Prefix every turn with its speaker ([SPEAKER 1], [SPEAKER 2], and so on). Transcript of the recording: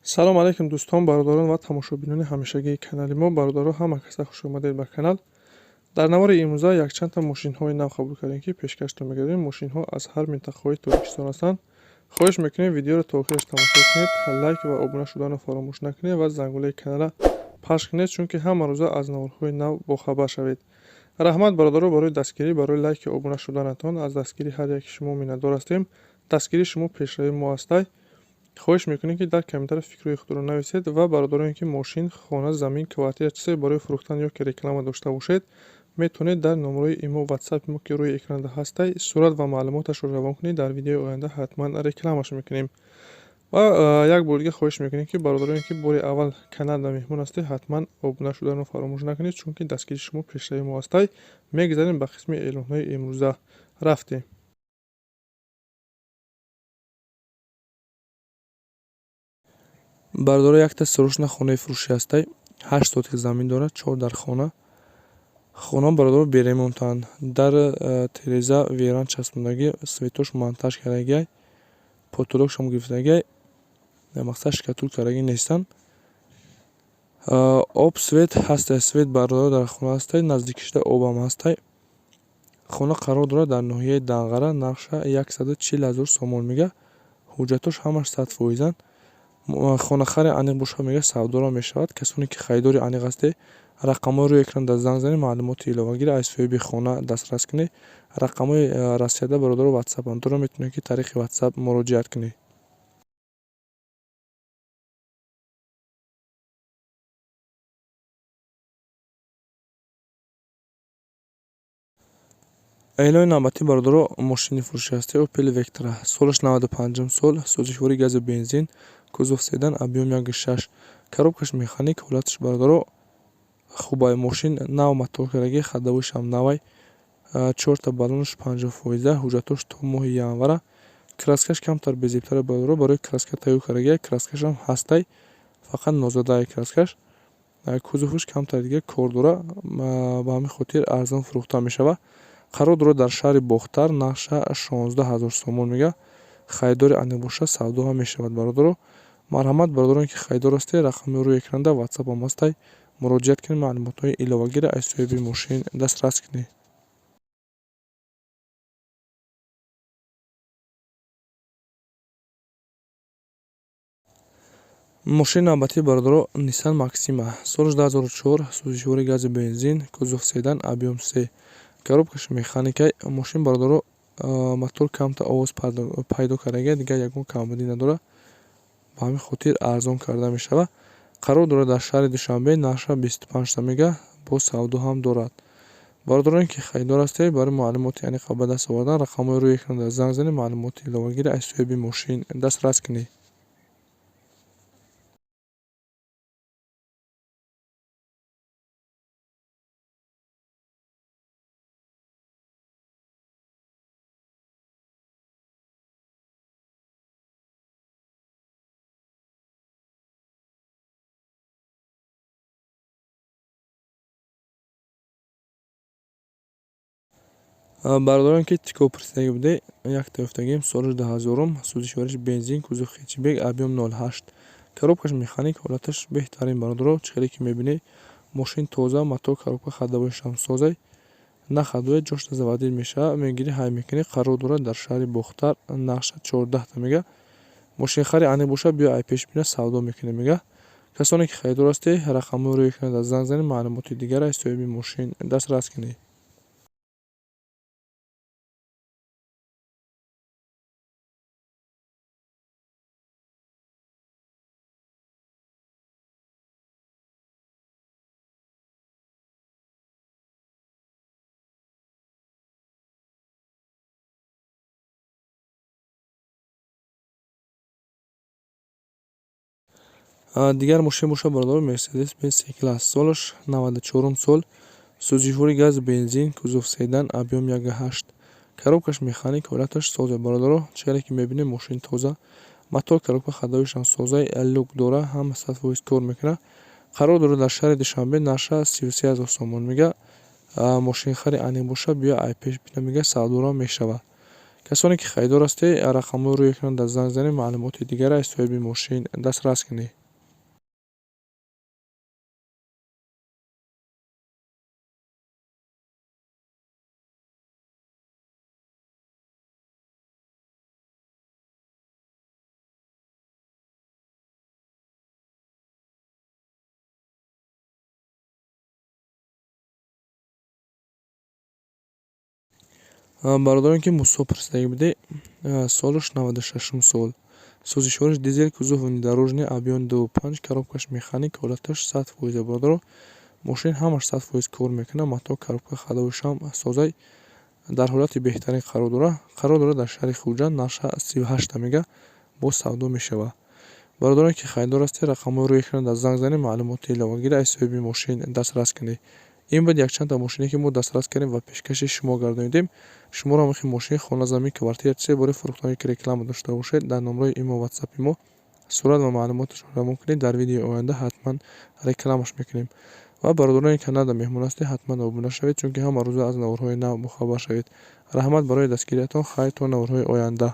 [SPEAKER 1] Салом алейкум, дӯстон, бародарон ва тамошобинони ҳамешагии канали мо. Бародаро, ҳама каса хуш омадед ба канал. Дар навори имрӯза якчандта мошинҳои нав қабул кардем, ки пешкаштон мегардем. Мошинҳо аз ҳар минтақаҳои Тоҷикистон ҳастанд. Хоҳиш мекунем, видеоро то охираш тамошо кунед, лайк ва обуна шуданро фаромӯш накунед ва зангулаи каналра пахш кунед, чунки ҳама рӯза аз наворҳои нав бохабар шавед. Раҳмат, бародаро, барои дастгирӣ, барои лайки обуна шуданатон. Аз дастгирии ҳар яки шумо миннатдор ҳастем. Дастгирии шумо пешравии мо ҳастай. Хоҳиш мекунем, ки дар комментария фикрҳои худро нависед ва бародароне, ки мошин, хона, замин, квартира, чизе барои фурӯхтан ё ки реклама дошта бошед, метавонед дар номерои имо, ватсапи мо, ки рӯи экранда ҳастай, сурат ва маълумоташро равон кунед. Дар видеои оянда ҳатман рекламаш мекунем. Ва як бор дига хоҳиш мекунем, ки бародароне, ки бори аввал каналда меҳмон ҳастед, ҳатман обуна шуданро фаромӯш накунед, чунки дастгирии шумо пешравии мо ҳастай. Мегузарем ба қисми эълонҳои имрӯза. Рафтем. Бародаро, якта срочно хонаи фурӯшӣ ҳастай. 8 сотих замин дорад, чор дар хона. Хона, бародаро, бе ремонтанд. Дар тереза веран часпондагӣ, светош монтаж кардагиай, потолокшам гирифтагиай, мақсад, штукатурка кардагӣ нестанд. Об, свет ҳастай. Свет, бародаро, дар хона ҳастай, наздикишда обам ҳастай. Хона қарор дорад дар ноҳияи Данғара. Нархша 140 000 сомон мега. Ҳуҷҷатош ҳамаш 100%-анд. Хонахари аниқ бошад, мега, савдоро мешавад. Касоне ки харидори аниқ ҳастед, рақамҳои рӯи экранда занг занед, маълумоти иловагиро аз соҳиби хона дастрас кунед. Рақамҳои Россияда, бародаро, ватсапам дорам, метавонед, ки тариқи ватсап муроҷиат кунед. Эълони навбатӣ, бародаро, мошини фурӯшӣ ҳастед, Опел Вектра, солаш 95-ум сол, сӯзишвори гази бензин, кузов седан, объём 1,6, коробкаш механик. Ҳолаташ, бародаро, хубай. Мошин нав мотор кардагӣ, ходовойшам навай, чорта баллонаш 50%. Ҳуҷҷатош то моҳи январа. Краскаш камтар безебтара, бародаро, барои краска тайёр кардагиай, краскашам ҳастай, фақат нозадаи краскаш. Кузоваш камтар дига кор дора, ба ҳамин хотир арзон фурӯхта мешавад. Қарор дорад дар шаҳри Бохтар. Нархша 16 000 сомон мега. Харидори аниқ бошад, савдо ҳам мешавад. Бародаро, марҳамат, бародароне ки харидор ҳастед, рақами рӯи экранда, ватсапам ҳастай, муроҷиат кунед, маълумотҳои иловагиро аз соҳиби мошин дастрас кунед. Мошини навбатӣ, бародаро, Ниссан Максима, соли 2004, сӯзишвори гази бензин, кузов седан, объём се, коробкаш механикай. Мошин, бародаро, мотор камтар овоз пайдо кардагия, дигар ягон камбудӣ надорад. Ба ҳамин хотир арзон карда мешавад. Қарор дорад дар шаҳри Душанбе. Нархша 25та мега, боз савдо ҳам дорад. Бародароне ки харидор ҳастед, барои маълумоти аниқ ба даст овардан рақамҳои рӯи экранда занг занед, маълумоти иловагиро аз соҳиби мошин дастрас кунед. Бародарон, ки Тико пурсидагӣ будед, якта ёфтагием, соли 2000-ум, сӯзишвориш бензин, кузов хэтчбек, объём 0,8, коробкаш механик. Ҳолаташ беҳтарин, бародаро. Чӣ хеле ки мебинед, мошин тоза, мотор, коробка, ходовойшам созай, на ходовой ҷошта заводить мешавад, мегирӣ, ҳай мекунӣ. Қарор дорад дар шаҳри Бохтар. Нархша 14та мега. Мошинхари аниқ бошад, биё ай пеш бина, савдо мекунем, мега. Касоне ки харидор ҳастед, рақамҳои рӯи экранда занг занед, маълумоти дигарро аз соҳиби мошин дастрас кунед. Дигар мошин бошад, бародаро, Мерседес Бенз С класс, солаш 94-ум сол, сӯзишвори гази бензин, кузов седан, объём 1,8, коробкаш механик. Ҳолаташ соза, бародаро. Чӣ хеле ки мебинем, мошин тоза, мотор, коробка, ходовойшам созай, люк дора, ҳама 100% кор мекунад. Қарор дорад дар шаҳри Душанбе. Нархша 33 000 сомон мега. Мошинхари аниқ бошад, биё ай пеш бина, мега, савдоро мешавад. Касоне ки харидор ҳастед, рақамҳои рӯи экран дар занг занед, маълумоти дигарро аз соҳиби мошин дастрас кунед. Бародарон, ки Мусо пурсидагӣ будед, солаш 96-ум сол. Сӯзишвориш дизель, кузов внедорожный, объём 2,5, коробкаш механик, ҳолаташ 100%. Бародаро, мошин ҳамаш 100% кор мекунад, мотор, коробка, ходовойшам созай, дар ҳолати беҳтарин қарор дорад. Қарор дорад дар шаҳри Хуҷанд, нарха 38 мега, боз савдо мешавад. Бародарон, ки харидор ҳастед, рақамҳои рӯи экран дар занг занед, маълумоти иловагиро аз соҳиби мошин дастрас кунед. Ин буд якчандта мошине, ки мо дастрас кардем ва пешкаши шумо гардонидем. Шуморо ҳам мошин, хона, замин, квартира, чизе бораи фурӯхтане, ки реклама дошта бошед, дар номрои имо, ватсапи мо сурат ва маълумоташро равон кунед. Дар видеои оянда ҳатман рекламаш мекунем. Ва бародарони Канада меҳмон ҳастед, ҳатман обуна шавед, чунки ҳама рӯза аз наворҳои нав бохабар шавед. Раҳмат барои дастгириятон. Хайр, то наворҳои оянда.